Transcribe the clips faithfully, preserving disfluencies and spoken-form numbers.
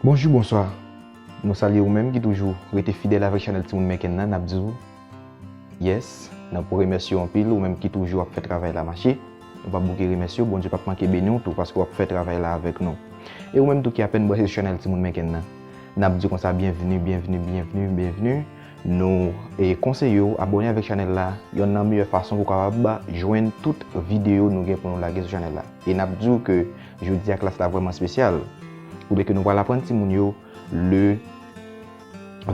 Bonjou, bonswa. Nou salye ou menm ki toujou rete fidèl avèk chanèl Timoun Mèkèn nan, n ap di w yes, n ap remèsye w anpil, ou menm ki toujou ap fè travay la mache. Nou p ap bouke remèsye w, Bondye p ap manke beni w tou paske w ap fè travay la avèk nou. E ou menm tou ki apèn branche sou chanèl Timoun Mèkèn nan, n ap di w konsa byenvni, byenvni, byenvni, byenvni. Nou e konseye w abòne avèk chanèl la, yonn nan meyè fason pou w kapab jwenn tout videyo nou gen pou nou lage sou chanèl la. E n ap di w ke jodi a klas la vrèman espesyal, kote ke nou pral aprann timoun yo le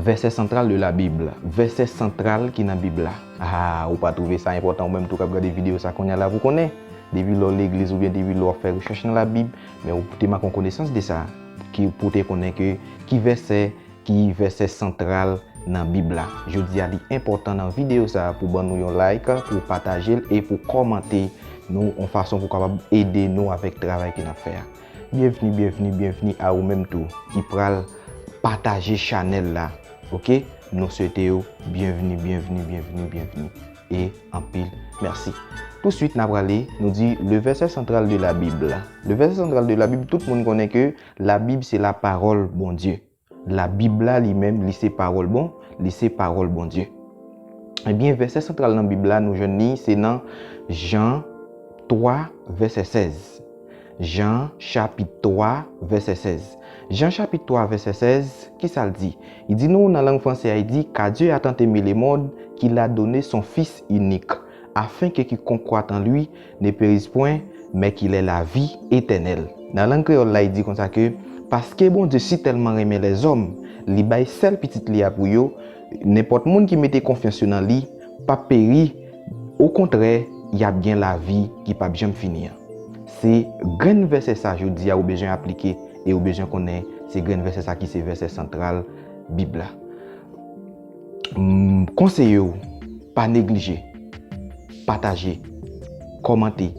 vèsè santral de la Bib, vèsè santral ki nan Bib la. Ah, ou pa twouve sa enpòtan, ou menm tou k ap gade videyo sa kounye a la pou konnen. Depi lè w legliz oubyen depi lè w ap fè rechèch nan Labib, men ou te manke yon konesans de sa, ki pou te konnen ke ki vèsè, ki vèsè santral nan Bib la. Jodi a, li enpòtan nan videyo sa a pou ban nou yon like, pou pataje l e pou kòmante nou yon fason pou kapab ede nou avèk travay ke n ap fè a. Byenvni, byenvni, byenvni a ou menm tou ki pral pataje chanèl la. Oke? Nou swete yo byenvni, byenvni, byenvni, byenvni. E anpil mèsi. Touswit, n a prale, nou di le verset central de la Bible. Le verset central de la Bible, tout moun konnen ke Labib se lapawòl Bondye. Labib la li menm, li se pawòl bon, li se pawòl Bondye. Ebyen, vèsè santral nan Bib la, nou jwenn li, se nan Jan twa, vèsè sèz. Jan chapit twa, vèsè sèz. Jan chapit twa, vèsè sèz, ki sa l di? Li di nou nan lang franse a, li di, Car Dieu a tant aimé le monde qu'il a donné son Fils unique, afin que quiconque croit en lui ne périsse point, mais qu'il ait la vie éternelle. Nan lang kreyòl la, li di konsa ke, Paske Bondye si tèlman renmen lèzòm, li bay sèl pitit li a pou yo, nenpòt moun ki mete konfyans yo nan li p ap peri, okontrè, y ap gen lavi ki p ap janm fini an. Se grenn vèsè sa jodi a ou bezwen aplike e ou bezwen konnen se grenn vèsè sa ki se vèsè santral Bib la. M konseye w, pa neglije pataje, kòmante,